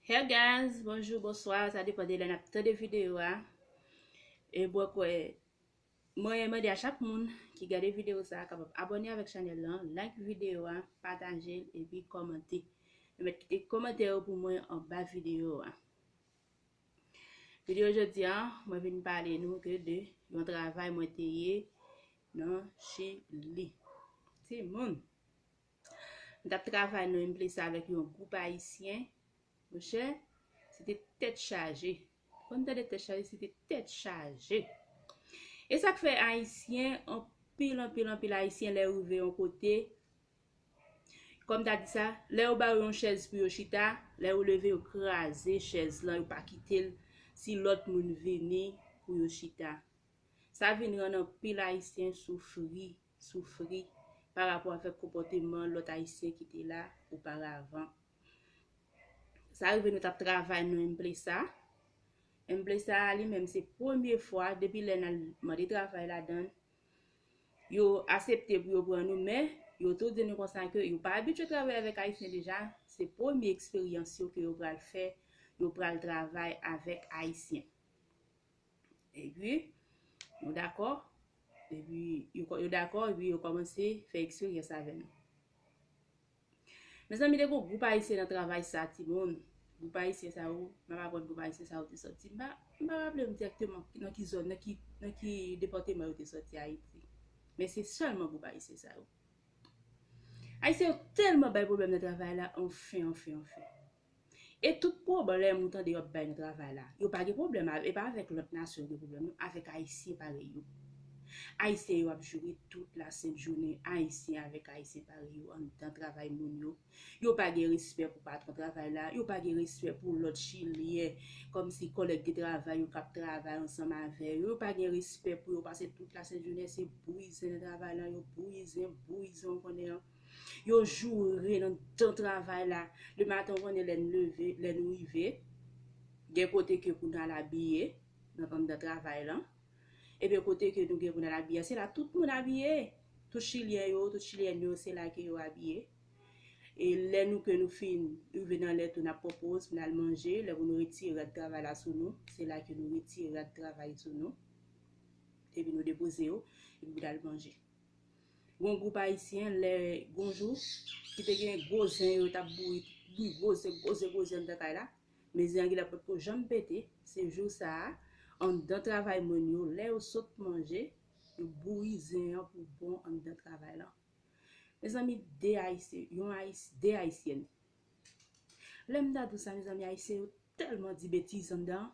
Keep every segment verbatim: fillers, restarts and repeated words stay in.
Hey guys, bonjou, bonswa, sa depann de lè n ap tande videyo a. E mwen kwè, mwen mande a chak moun ki gade videyo sa a kapab abòne avèk chanèl lan, like videyo a, pataje l epi kòmante. Nou mèt kite kòmantè yo pou mwen anba videyo a. Videyo jodi a, mwen vin pale nou ke de yon travay mwen te ye nan Chili. Timoun, m t ap travay nan yon plas avèk yon gwoup ayisyen. Monchè, se te tèt chaje. Konn tande tèt chaje, se te tèt chaje. E sa k fè ayisyen, anpil, anpil, anpil ayisyen, lè yo rive yon kote, kòm ta di sa, lè yo ba yo yon chèz pou yo chita, lè yo leve, yo kraze chèz lan, yo pa kite l si lòt moun vini pou yo chita. Sa vin rann anpil ayisyen soufri, soufri pa rapò avèk konpòteman lòt ayisyen ki te la oparavan. Sa rive nou t ap travay nan emplesa. Emplesa a li menm se premye fwa depi lè n al mande travay ladan l. Yo aksepte pou yo pran nou, men yo tou di nou konsa ke yo pa abitye travay avèk ayisyen deja, se premye eksperyans yo ke yo pral fè, yo pral travay avèk ayisyen. Epi, nou dakò, epi yo, yo dakò, epi yo kòmanse fè eksperyans avè nou. Mezanmi, te gen gwoup ayisyen nan travay sa, timoun. Gwoup ayisyen sa yo, m ap aprann gwoup ayisyen sa yo te sòti. M pa, m pa raple m dirèkteman nan ki zòn, nan ki, nan ki depatman yo te sòti Ayiti. Men se sèlman gwoup ayisyen sa yo. Ayisyen yo tèlman bay pwoblèm nan travay la, anfen, anfen, anfen. E tout pwoblèm ou tande yo ap bay nan travay la, yo pa gen pwoblèm avè, e pa avèk lòt nasyon yo gen pwoblèm, non, avèk ayisyen parèy yo. Ayisyen yo ap joure tout lasent jounen, ayisyen avèk ayisyen parèy yo anndan travay moun yo. Yo pa gen respè pou patwon travay la, yo pa gen respè pou lòt chilyen, kòmsi kòlèg de travay yo k ap travay ansanm avè yo, yo pa gen respè pou yo, pase tout lasent jounen se bouyi zen nan travay la, yo bouyi zen, bouyi zen, ou konnen an. Yo joure nan dan travay la. Le maten, ou konnen lè n leve, lè nou rive, gen kote ke pou n al abiye nan anndan travay lan. Ebyen, kote ke nou gen pou n al abiye, se la tout moun abiye. Tout chilyen yo, tout chilyèn yo, se la ke yo abiye. E lè nou ke nou fin rive nan lè tou, n ap pran poz pou n al manje. Lè pou nou retire rad travay la sou nou, se la ke nou retire rad travay sou nou. Epi nou depoze yo, epi pou n al manje. Gon gwoup ayisyen, lè gon jou, ki te gen gwo zen yo t ap bouyi, bouyi gwo zen, gwo zen, gwo zen anndan kay la. Men zen an genlè potko janm pete. Se jou sa a, anndan travay moun yo, lè yo sot manje, yo bouyi zen an pou bon anndan travay lan. Mezanmi, de ayisyen, yon ayis, de ayisyèn. Lè m ta di w sa, mezanmi, ayisyen yo tèlman di betiz anndan.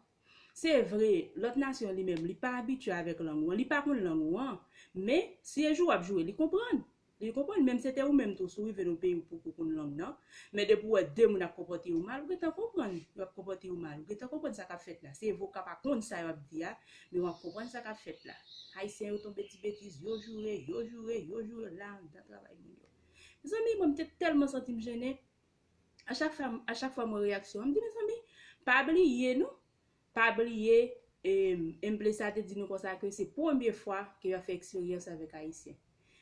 Se vre, lòt nasyon li menm, li pa abitye avèk lang ou an, li pa konn lang ou an, men si e jou w ap joure, li konprann. Li konprann, menm se te ou menm tou, si w rive nan yon peyi ou poko konn lang nan, men depi w wè de moun ap konpòte yo mal, ou gentan konprann yo ap konpòte yo mal, ou gentan konprann sa k ap fèt la. Se voka pa konn sa yo ap di a, men w ap konprann sa k ap fèt la. Ayisyen yo tonbe ti betiz, yo joure, yo joure, yo joure la anndan travay moun yo. Mezanmi, mwen m te tèlman santi m jennen. A chak fwa, a chak fwa m wè reyaksyon an, m di, mezanmi, pa bliye non, pa bliye, e, emplesa te di nou konsa ke se premye fwa ke y ap fè eksperyans avèk ayisyen.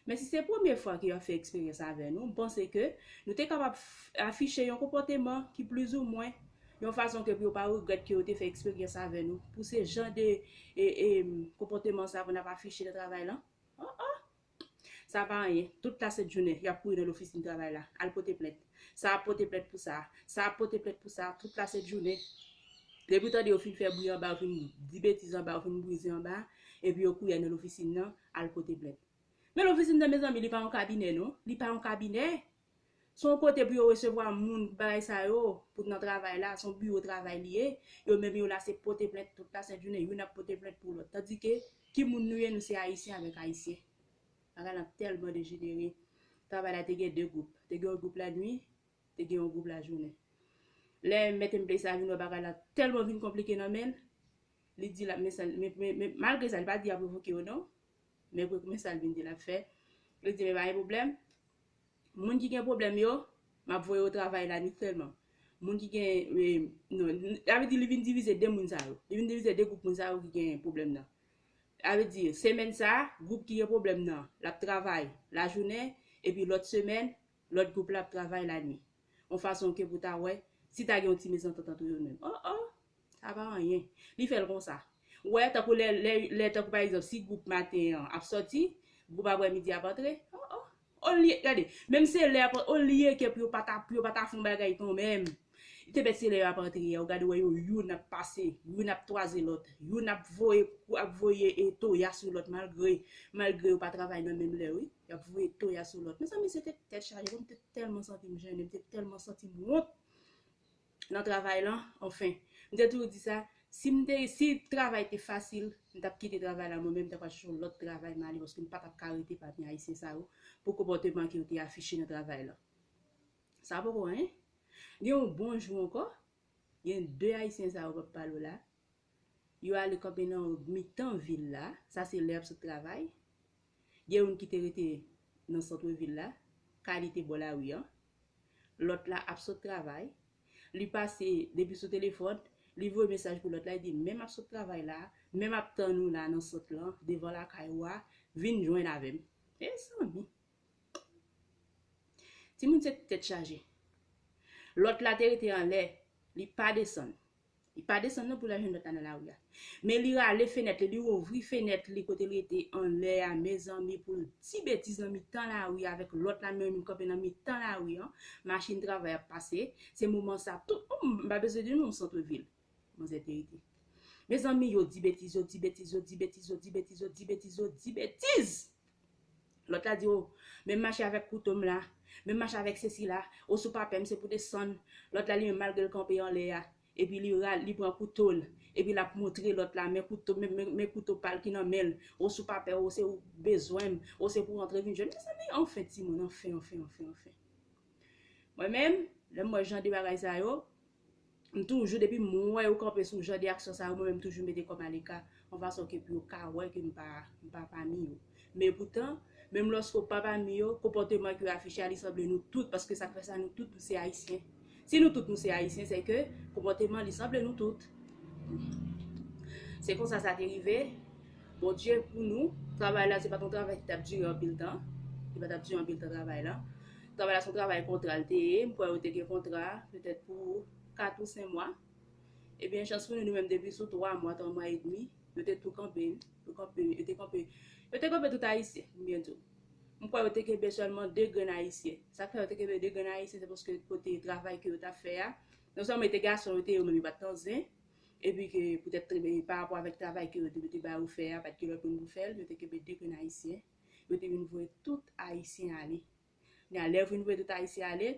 Men si se premye fwa ke y ap fè eksperyans avè nou, m panse ke nou te kapab f-, afiche yon konpòteman ki plizoumwen yon fason ke pou yo pa regrèt ke yo te fè eksperyans avè nou. Pou se jan de, e, e, konpòteman sa pou n ap afiche nan travay lan. Oh, oh! Sa pa anyen. Tout lasent jounen, y ap kouri nan lofisin travay la. Al pote plent. Sa ap pote plent pou sa. Sa ap pote plent pou sa. Tout lasent jounen. Depi w tande yo fin fè bri anba, yo fin di betiz anba, yo fin bouyi zen anba, epi yo kouri al nan lofisin nan, al pote plent. Men lofisin nan, mezanmi, li pa yon kabinè, non. Li pa yon kabinè. Se yon kote pou yo resevwa moun, bagay sa yo, pou nan travay la, se yon biwo travay li ye. Yo menm yo la se pote plent tout lasent jounen, youn ap pote plent pou lòt. Tandike, ki moun nou ye, nou se ayisyen avèk ayisyen. Bagay lan tèlman dejenere. Travay la te gen de gwoup. Te gen yon gwoup lanwi, te gen yon gwoup lajounen. Lè mèt empley sa vin wè bagay la tèlman vin konplike nan men l, li di l ap, men sa, men, men, men, malgre sa, li pa di l ap revoke yo non. Men pou men sa l vin di l ap fè. Li di, men pa gen pwoblèm. Moun ki gen pwoblèm yo, m ap voye yo travay lanwit sèlman. Moun ki gen, e, non, n-, sa vle di li vin divize de moun sa yo. Li vin divize de gwoup moun sa yo ki gen pwoblèm nan. Sa vle di, semèn sa a, gwoup ki gen pwoblèm nan, l ap travay lajounen, epi lòt semèn, lòt gwoup la ap travay lanwit. Yon fason ke pou ta wè, Si ta gen yon ti mezantant ant yo menm. Oh, oh, sa pa anyen. Li fè l konsa. Ou wè, tankou lè, lè, lè, tankou pa egzanp, si gwoup maten an ap sòti, gwoup aprè midi ap antre, oh, oh. Olye, gade, menm se lè ap, olye ke pou yo pa ta, pou yo pa ta fè yon bagay kanmenm. Te bèt se lè yo ap antre a, ou gade wè yo, youn ap pase, youn ap twaze lòt, youn ap voye, ap voye e toya sou lòt malgre, malgre yo pa travay nan menm lè, wi. Y ap voye toya sou lòt. Mezanmi, se te tèt chaje, bon, m te tèlman santi m jennen, m te tèlman santi m wont nan travay lan, anfen. M te toujou di sa, si m te, si travay te fasil, m t ap kite travay la mwen menm, m t ap al chèche yon lòt travay m ale, paske m pa t ap ka rete pami Ayisyen sa yo, pou konpòteman ke yo te afiche nan travay lan. Sa poko anyen. Gen yon bon jou ankò, gen de Ayisyen sa yo m ap pale w la. Yo ale kanpe nan mitan vil la, sa se lè y ap sot travay. Gen youn ki te rete nan sant vil la, kalite bò lari an. Lòt la ap sot travay. Li pase depi sou telefòn, li voye mesaj pou lòt la, li di, men m ap sot travay la, men m ap tann ou la nan sant lan, devan lakay ou a, vin jwenn avè m. Mezanmi. Timoun se tèt chaje. Lòt la te rete anlè, li pa desann. Li pa desann non pou l al jwenn lòt la nan lari a. Men li rale fenèt li, li ouvri fenèt li kote l rete anlè a, mezanmi, pou l di betiz nan mitan lari a avèk lòt la, men li menm kanpe nan mitan lari an. Machin travay ap pase. Se moman sa, tout, oh, m pa bezwen di nou, sant vil. Manzè te rete. Mezanmi, yo di betiz, yo di betiz, yo di betiz, yo di betiz, yo di betiz, yo di betiz. Lòt la di, oh, men m mache avèk kouto m la, men m mache avèk sesi la, o sou pa pè m se pou desann. Lòt la li menm malgre l kanpe anlè a, epi li ral, li pran kouto l, epi l ap montre lòt la, men kouto, men, men, men kouto pa l ki nan men l, o sou pa pè, o se ou bezwen m, o se pou w antre vin jwenn. Mezanmi, anfen timoun, anfen, anfen, anfen, anfen. Mwen menm, lè m wè jan de bagay sa yo, m toujou, depi m wè yo kanpe sou jan de aksyon sa yo, mwen menm toujou mete kò m aleka, yon fason ke pou yo ka wè ke m pa, m pa pami yo. Men poutan, menm lòske w pa pami yo, konpòteman ke yo afiche a, li sanble nou tout, paske sa k fè sa, nou tout, nou se Ayisyen. Si nou tout, nou se Ayisyen, se ke konpòteman, li sanble nou tout. Se konsa sa te rive. Bondye pou nou, travay la, se pa t yon travay ki t ap dire anpil tan. Li pa t ap dire anpil tan, travay la. Travay la se yon travay kontra l te ye. M kwè yo te gen kontra petèt pou kat ou senk mwa. Ebyen, chans pou nou, nou menm depi sou twa mwa, twa mwa edmi, yo te tou kanpe, yo kanpe, yo te kanpe, yo te kanpe tout Ayisyen, m byen di w. M kwè yo te kenbe sèlman de grenn Ayisyen. Sa k fè yo te kenbe de grenn Ayisyen, se paske kote travay ke yo t ap fè a, non sèlman yo te gason, yo te yo menm, yo pa t nan zen, epi ke poutèt, e, pa rapò avèk travay ke yo te, yo te ba yo fè a, pa t gen lòt moun pou fè l, yo te kenbe de grenn Ayisyen, yo te vin voye tout Ayisyen ale. Kounye a, lè yo vin voye tout Ayisyen ale,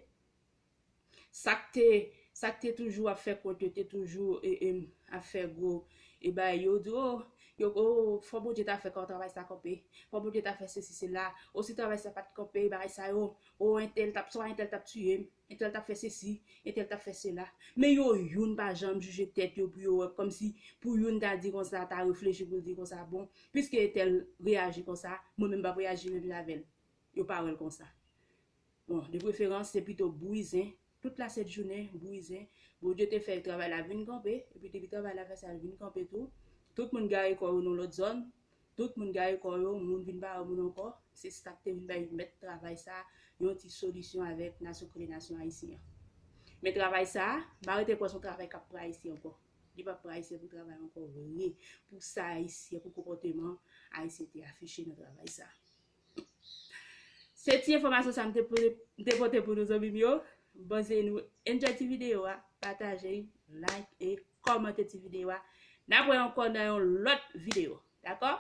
sa k te, sa k te toujou ap fè kont yo, te toujou, e, e, ap fè gwo, e, bagay yo, di, oh, yo, oh, fò Bondye ta fè kò travay sa kanpe, fò Bondye ta fè sesi, sela, o si travay sa pa t kanpe, bagay sa yo, oh, entèl t ap, swa entèl t ap tiye m, entèl t ap fè sesi, entèl t ap fè sela. Men yo youn pa janm jije tèt yo pou yo wè, kòmsi pou youn ta di konsa, ta reflechi pou l di konsa, bon, piske entèl reyaji konsa, mwen menm m p ap reyaji menm jan avè l. Yo pa wè l konsa. Bon, de preferans, se pito bouyi zen. Tout la sent jounen, bouyi zen. Bondye te fè travay la vin kanpe, epi depi travay la fè sa, l vin kanpe tou. Tout moun gaye kò yo nan lòt zòn. Tout moun gaye kò yo, moun vin pa wè moun ankò. Se sa k te vin bay mèt travay sa yon ti solisyon avèk nasyon, k rele nasyon ayisyen an. Men travay sa, m pa rete kwè se yon travay k ap pran Ayiti ankò. Li p ap pran Ayisyen pou travay ankò vre. Pou sa Ayisyen, pou konpòteman Ayisyen te afiche nan travay sa. Se ti enfòmasyon sa m te pote, m te pote pou nou, zanmi m yo. M panse nou enjoy ti videyo a, pataje, like e kòmante ti videyo a. N ap wè ankò nan yon lòt videyo. Dakò?